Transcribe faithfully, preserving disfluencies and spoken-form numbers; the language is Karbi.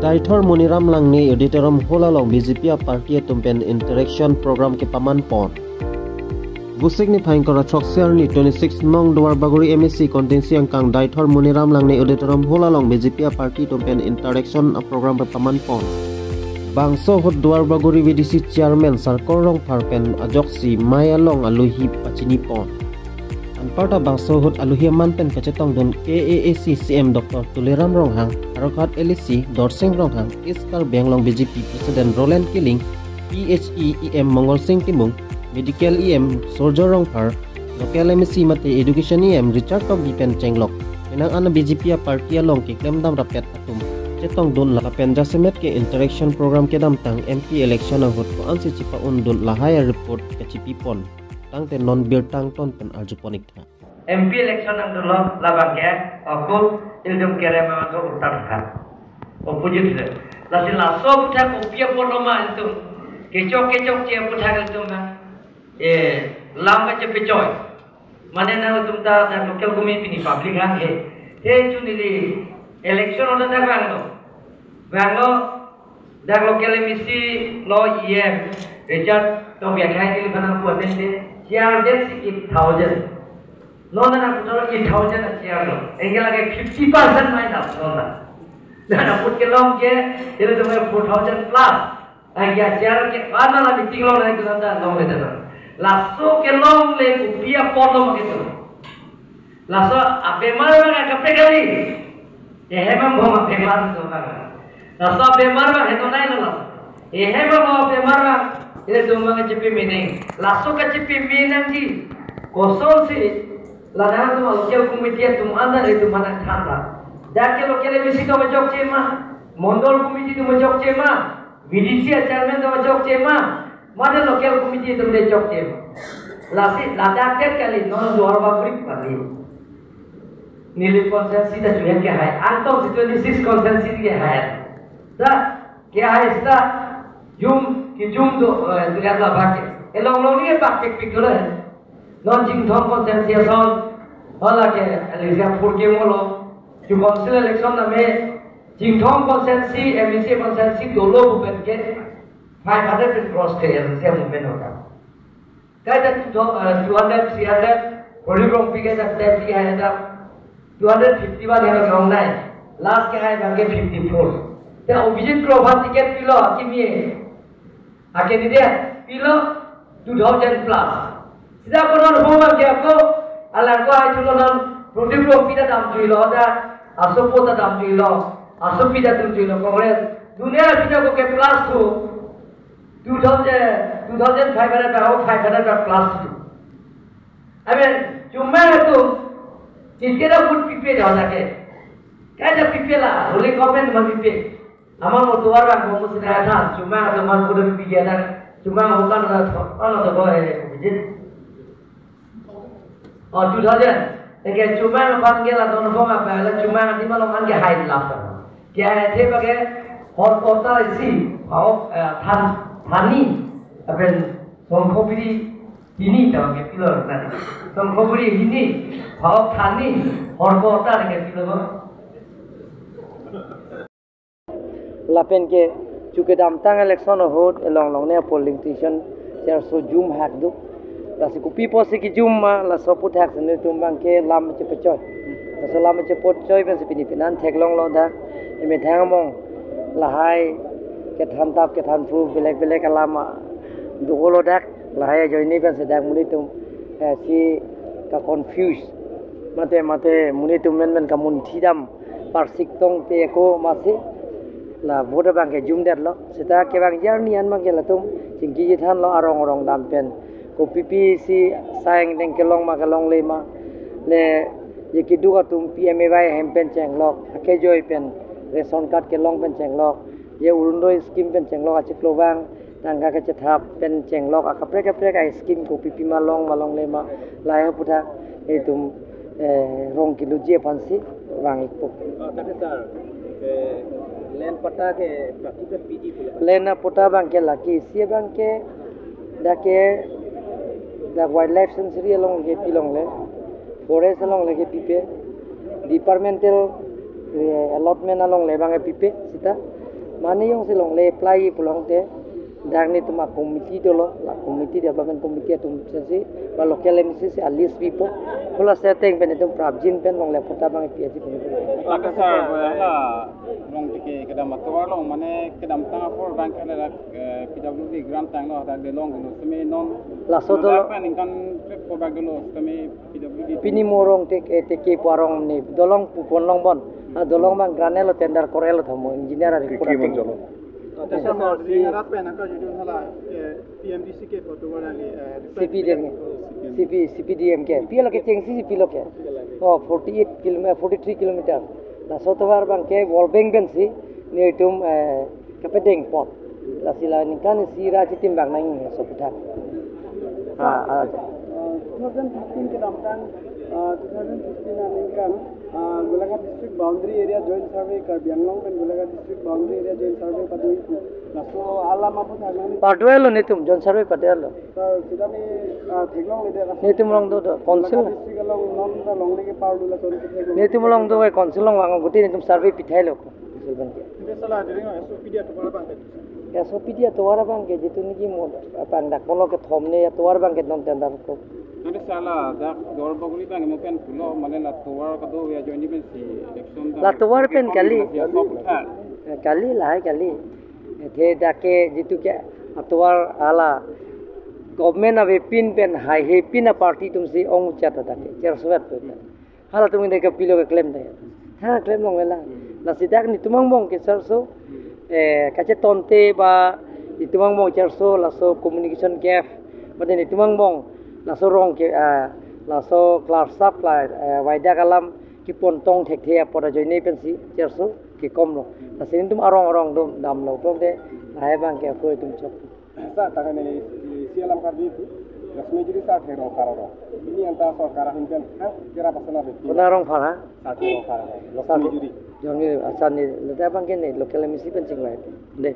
Deithor Moniram Langne Auditorium Hall along B J P a party atum pen interaction program kepaman pon. Vosik niphai ingkoi ra throksi arni twenty-six nong Duarbagori M A C constituency angkang Deithor Moniram Langne Auditorium Hall along B J P a party atum pen interaction a program kepaman pon. Bangso ahut Duarbagori V D C chairman Sarkor Rongphar pen ajoksi mei along aluhi pachini pon. Anparta bangso ahut aluhi aman pen kachetongdun K A A C C M Doctor Tuliram Ronghang, Howraghat L A C Dorsing Ronghang, East Karbi Anglong B J P President Roland Killing, P H E E M Mongol Sing Timung, Medical E M Surjo Rongphar, Local M A C mate Education E M Richard Tokbi pen chenglok. Penang an B J P a party along keklem dam rapet atum chetongdun lapen jasemet ke interaction program kedamtang M P election ahut ko-ansi chepa-undun lahai a report kachipi pon. Tangte non birta angton pen arju pon ik tha. M P election nangdunlo labang ke, ako ilitum kerem amat ko uttar tha. Opposite le. Lasi laso aphuthak kopi apotlo ma ilitum. Kechok kechokche aphuthak ilitum ma. Eh, lam kachepechoi. Mane nangtum ta, ta local committee pini public hang he. He chu neli election order ta vanglo. Vanglo, dak local M A C lo E M, Richard Tokbi akhai neli bana kuat dente, chair det si eight thousand. Non na kutor eight thousand a chair lo. Anke lake fifty percent minus non na. Na na put kelong ke, ilitum four thousand plus. Ai ya chair ke, ana la meeting longle tu nanda longle tu. Laso kelongle kopi apotlo ma ke tu. Laso abemar abang kaprek kali. Ehem abang abemar tu abang. Laso abemar abang heto nai lo. Ehem abang abemar abang. Ilitum abang kachipi mening. Laso kachipi menangji. Kosonsi. Ladak atum local committee atum anda ilitum mana thanda. Dak ke local M A C atum ajok chema. Mondol committee atum ajok chema. V D C a chairman atum ajok chema. Mane local committee atum le ajok chema. Lasi ladak det kali non Duarbagori kali. Neli constituency ta chuya ke hai. Angtong si twenty-six constituency ke hai. Ta ke hai sta jum kejum do, eh, tu ya la bak ke. Elong long ni bak ke pik dolo. Non Chinthong constituency ason. Hala ke Elijapur ke molo. Ju council election name Chinthong constituency, M A C constituency dolo bupen ke five hundred pen cross ke M A C movement hota. Kaita two thou-, uh, two hundred, three hundred, Holy Rongpi ke tak tep di hai ta two hundred fifty-one hai long nai. Last ke hai bang ke fifty-four. Te Abhijit Kro aphan ticket pilo kimi. A candidate pilo two thousand plus. Sida konon homa ke ako, alang ko ai tulo non, Prodip Rongpi ta damjuilo ta, asopo ta damjuilo, asopi ta damjuilo, Congress. Dunia pita ko ke plus two, two thousand, two thousand five hundred ta, five hundred ta plus two. Amen, cuma itu, kita dah put pipe dah lagi. Kaja pipe la, holy comment ma pipe. Amang mo tuar bang mo sida than, cuma teman kuda pipi dia dan, cuma hokan na thokan na to boy bijit. Oh, two thousand. Eke cuma pan ke la don phong apa la cuma di malong an ke hai lap. Kya hai the bage hor kota isi, hau, eh, than, thani, apen songkho biri hini ta ke pilo na. Songkho biri hini, hau thani, hor kota ke pilo. Lapen ke chu kedamtang election ahut elong longne polling station cherso jum hak do. Lasi kopi pusi kejum ma laso aphuthak si nelitum abang ke lam chepechoi. Laso lam chepechoi pensi pini penan theklonglo dak. Emethang among lahai kethan tap kethan phu belek belek alam dolo dak. Lahai ajoine pensi dak monit atum, eh, si ka confuse. Mate mate monit atum men men kamunthi dam. Parsik tongte ako masi la vote abang ke jumdetlo. Seta kevang arni an abang ke latum chingki chethanlo arong arong dam pen. Kopi pisi sang deng kelong ma kelongle ma. Le ye keduk atum P M A Y hem pen chenglok. Akejoi pen ration card kelong pen chenglok. Ye Orunodoi scheme pen chenglok achiklo abang. Tangka kachethap pen chenglok akaprek kaprek a scheme kopi pi ma long ma longle ma lahai aphuthak itum, eh, rong kiloji aphansi vang ikpo. Oh, tadi sir, eh, land patta ke prati ke P D pula. Land patta abang ke lake isi abang ke dak ke dak wildlife sanctuary along ke pilongle, forest along le ke pipe, departmental, eh, allotment along le abang ke pipe seta. Mane jongsi longle apply pulote, dak netum a committee dolo, la committee, development committee atum si, ba local M A C si a list bipo, pula setting pen itum prapjin pen longle patta abang ipi aji pen. Lake sir, bo hala Rongteke kedam atovar along, mane kedamtang apor abangke dak, eh, P W D grant tanglo, dak delong dulu semi non. Laso dolo. Dak pen ningkan trip ko bak dulu semi P W D. Pini mo Rongteke, eh, teke pu arong ne, dolong pupon longbon. Ah, dolong abang grant lo, tender kor-et lo tha mo, engineer ari Teke pura mo ting. Jolo. Ate sir, mo ring arat pen angka jujun hala, eh, P M D C ke photo wala ni, eh, C P D M ke. C P, C P D M ke. Pilo ke chengsi si pilo ke. Oh, forty-eight kilometer, forty-three kilometer. Laso atovar abangke World Bank pensi netum, eh, kepedeng pon. Lasi la ningkan isi ra chitimbang nang laso aputhak. Ah, ah. Uh, two thousand fifteen kedamtang, uh, two thousand fifteen aningkan, uh, Golaghat district boundary area joint survey, Karbi Anglong pen Golaghat district boundary area joint survey pado-ikpo. Laso alam aputhak nang. Pado-etlo netum, joint survey pado-etlo. Sir, sitame, ah, theklongledet laso. Netum along do, do, council. Golaghat district along non ta longle ke parlo, lason ke theklong. Netum along do, eh, council along vang, gute netum survey pithailo, council abangke. Ante sala dering S O P D atovar abangke. S O P D atovar abangke jitu niki mo, abang dak polo kethom ne atovar abangke non tender ko. Ante sala dak Duar Bagori abang mo pen pulo, mane la tovar kado ya join pensi election ta. La tovar pen kali. Ya, sop tha. Eh, kali lahai kali. Athe dak ke jitu ke atovar hala government avepin pen haihepin a party atumsi ong-uchat dak ke, cherso-et pen. Halatum ke pilo keklem dei. Ha, klem longlelang. Lasi dak netum angbong ke cherso, eh, kachetonte ba netum angbong cherso, laso communication gap, mate netum angbong laso rong ke, ah, laso klarsak la, eh, waidak alam kepon tong thekthe apot ajoine pensi cherso kekomlo. Lasi netum arong arong do damlo pulote, lahai abangke ako itum chok. Sir, tangka neli isi alam karbi itu, resmi jadi sir theklong karo. Ini anta sorkar ahin pen, ha, kira pasal apa? Kona rong phar, ha? Sir theklong karo. Sir resmi jadi. Jong ni, asal ni, lada abangke ne, local M A C pen chingvai. Dei.